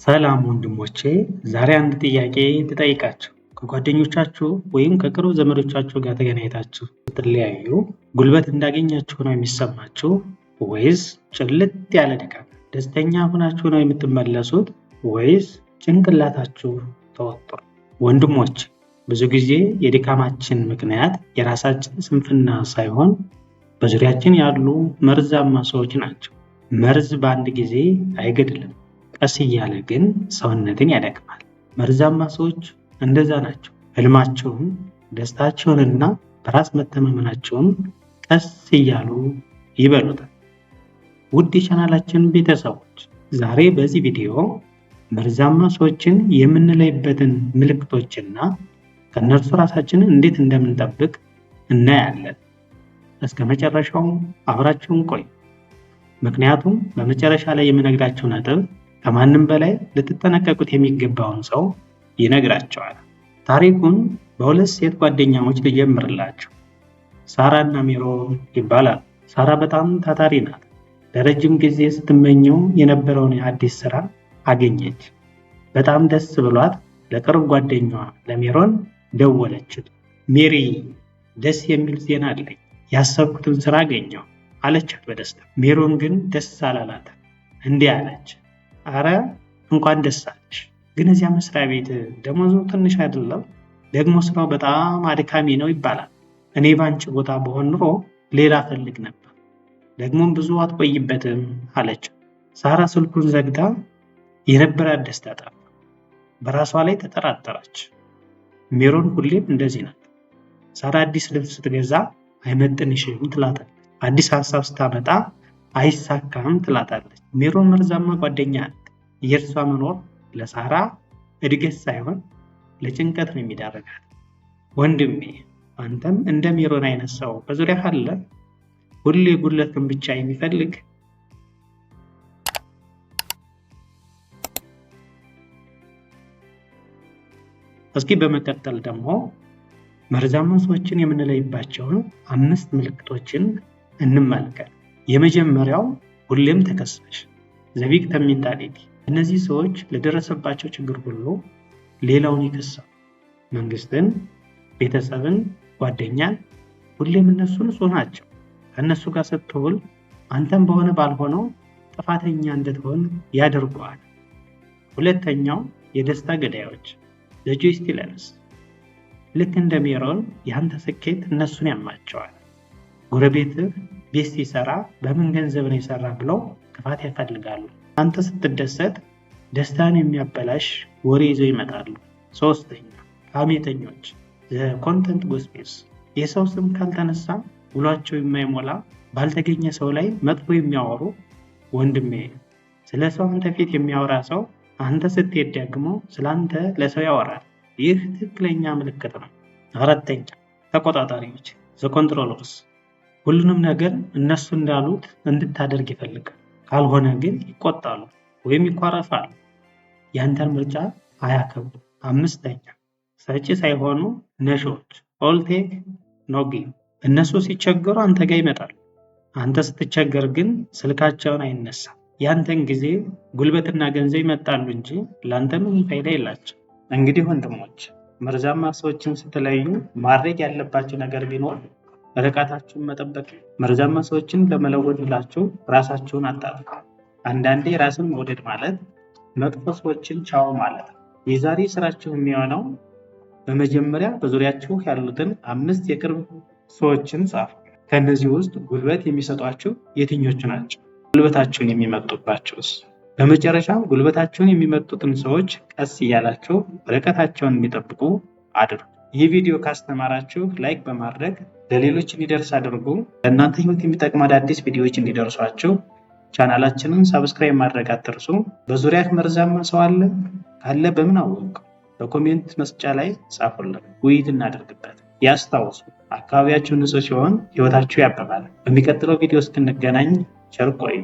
ሰላም ወንድሞቼ፣ ዛሬ አንድ ጥያቄ ልጠይቃችሁ። ከጓደኞቻችሁ ወይም ከቅርብ ዘመዶቻችሁ ጋር ተገናኝታችሁ ስትለያዩ ጉልበት እንዳገኛችሁ ነው የሚሰማችሁ ወይስ ጭልጥ ያለ ድካም? ደስተኛ ሆናችሁ ነው የምትመለሱት ወይስ ጭንቅላታችሁ ተወጥሮ? ወንድሞች፣ ብዙ ጊዜ የድካማችን ምክንያት የራሳችን ስንፍና ሳይሆን በዙሪያችን ያሉ መርዛማ ሰዎች ናቸው። መርዝ በአንድ ጊዜ አይገድልም፣ ቀስ እያለ ግን ሰውነትን ያደክማል። መርዛማ ሰዎች እንደዛ ናቸው። ህልማቸውን፣ ደስታቸውንና በራስ መተማመናቸውን ቀስ እያሉ ይበሉታል። ውድ የቻናላችን ቤተሰቦች፣ ዛሬ በዚህ ቪዲዮ መርዛማ ሰዎችን የምንለይበትን ምልክቶችና ከእነርሱ ራሳችንን እንዴት እንደምንጠብቅ እናያለን። እስከ መጨረሻው አብራችሁን ቆዩ። ምክንያቱም በመጨረሻ ላይ የምነግራችሁ ነጥብ ከማንም በላይ ልትጠነቀቁት የሚገባውን ሰው ይነግራችኋል። ታሪኩን በሁለት ሴት ጓደኛሞች ልጀምርላችሁ። ሳራ እና ሜሮን ይባላሉ። ሳራ በጣም ታታሪ ናት። ለረጅም ጊዜ ስትመኘው የነበረውን አዲስ ስራ አገኘች። በጣም ደስ ብሏት ለቅርብ ጓደኛዋ ለሜሮን ደወለችላት። "ሜሪ፣ ደስ የሚል ዜና አለኝ፣ ያሰብኩትን ስራ አገኘሁ" አለቻት በደስታ። ሜሮን ግን ደስ አላላትም። እንዲህ አለች፣ "አረ እንኳን ደስ አለሽ፣ ግን እዚያ መስሪያ ቤት ደሞዙ ትንሽ አይደለም? ደግሞ ስራው በጣም አድካሚ ነው ይባላል። እኔ ባንቺ ቦታ ብሆን ኖሮ ሌላ እፈልግ ነበር። ደግሞም ብዙ አትቆይበትም" አለች። ሳራ ስልኩን ዘግታ የነበራት ደስታ ጠፋ። በራሷ ላይ ተጠራጠረች። ሜሮን ሁሌም እንደዚህ ናት። ሳራ አዲስ ልብስ ስትገዛ "አይመጥንሽም" ትላታለች። አዲስ ሀሳብ ስታመጣ "አይሳካም" ትላታለች። ሜሮን መርዛማ ጓደኛ ናት። የእርሷ መኖር ለሳራ እድገት ሳይሆን ለጭንቀት ነው የሚዳርጋት። ወንድሜ፣ አንተም እንደ ሜሮን አይነት ሰው በዙሪያህ አለ? ሁሌ ጉድለትን ብቻ የሚፈልግ? እስኪ በመቀጠል ደግሞ መርዛማ ሰዎችን የምንለይባቸውን አምስት ምልክቶችን እንመልከት። የመጀመሪያው ሁሌም ተከሳሽ፣ the victim mentality። እነዚህ ሰዎች ለደረሰባቸው ችግር ሁሉ ሌላውን ይከሳሉ። መንግስትን፣ ቤተሰብን፣ ጓደኛን። ሁሌም እነሱ ንጹህ ናቸው። ከእነሱ ጋር ስትውል አንተም በሆነ ባልሆነው ጥፋተኛ እንድትሆን ያደርጉሃል። ሁለተኛው የደስታ ገዳዮች፣ the joy stealers። ልክ እንደ ሜሮን የአንተ ስኬት እነሱን ያማቸዋል። ጎረቤትህ ቤት ሲሰራ በምን ገንዘብ ነው የሰራ ብለው ክፋት ይፈልጋሉ። አንተ ስትደሰት ደስታን የሚያበላሽ ወሬ ይዘው ይመጣሉ። ሶስተኛ፣ ሐሜተኞች፣ content gossips። የሰው ስም ካልተነሳ ውሏቸው የማይሞላ፣ ባልተገኘ ሰው ላይ መጥፎ የሚያወሩ። ወንድሜ፣ ስለ ሰው አንተ ፊት የሚያወራ ሰው አንተ ስትሄድ ደግሞ ስለ አንተ ለሰው ያወራል። ይህ ትክክለኛ ምልክት ነው። አራተኛ፣ ተቆጣጣሪዎች፣ the controllers። ሁሉንም ነገር እነሱ እንዳሉት እንድታደርግ ይፈልጋል። ካልሆነ ግን ይቆጣሉ ወይም ይኳረፋሉ። ያንተን ምርጫ አያከብሩም። አምስተኛ፣ ሰጪ ሳይሆኑ ነሺዎች፣ all take no give። እነሱ ሲቸገሩ አንተ ጋር ይመጣሉ። አንተ ስትቸገር ግን ስልካቸውን አይነሳም። ያንተን ጊዜ፣ ጉልበትና ገንዘብ ይመጣሉ እንጂ ለአንተ ምንም ፋይዳ የላቸውም። እንግዲህ ወንድሞች፣ መርዛማ ሰዎችን ስትለዩ ማድረግ ያለባችሁ ነገር ቢኖር ርቀታችሁን መጠበቅ። መርዛማ ሰዎችን ለመለወጥ ብላችሁ ራሳችሁን አታጥፉ። አንዳንዴ ራስን መውደድ ማለት መጥፎ ሰዎችን ቻው ማለት ነው። የዛሬ ስራችሁ የሚሆነው በመጀመሪያ በዙሪያችሁ ያሉትን አምስት የቅርብ ሰዎችን ጻፉ። ከእነዚህ ውስጥ ጉልበት የሚሰጧችሁ የትኞቹ ናቸው? ጉልበታችሁን የሚመጡባችሁስ? በመጨረሻም ጉልበታችሁን የሚመጡትን ሰዎች ቀስ እያላችሁ ርቀታቸውን እንዲጠብቁ አድርጉ። ይህ ቪዲዮ ካስተማራችሁ like በማድረግ ለሌሎች እንዲደርስ አድርጉ። ለእናንተ ህይወት የሚጠቅሙ አዳዲስ ቪዲዮዎች እንዲደርሷችሁ ቻናላችንን subscribe ማድረግ አትርሱ። በዙሪያህ መርዛማ ሰው አለ? ካለ በምን አወቅክ? በ comment መስጫ ላይ ጻፉልን፣ ውይይት እናደርግበት። ያስታውሱ፣ አካባቢያችሁ ንጹህ ሲሆን ህይወታችሁ ያብባል። በሚቀጥለው ቪዲዮ እስክንገናኝ ቸር ቆዩ።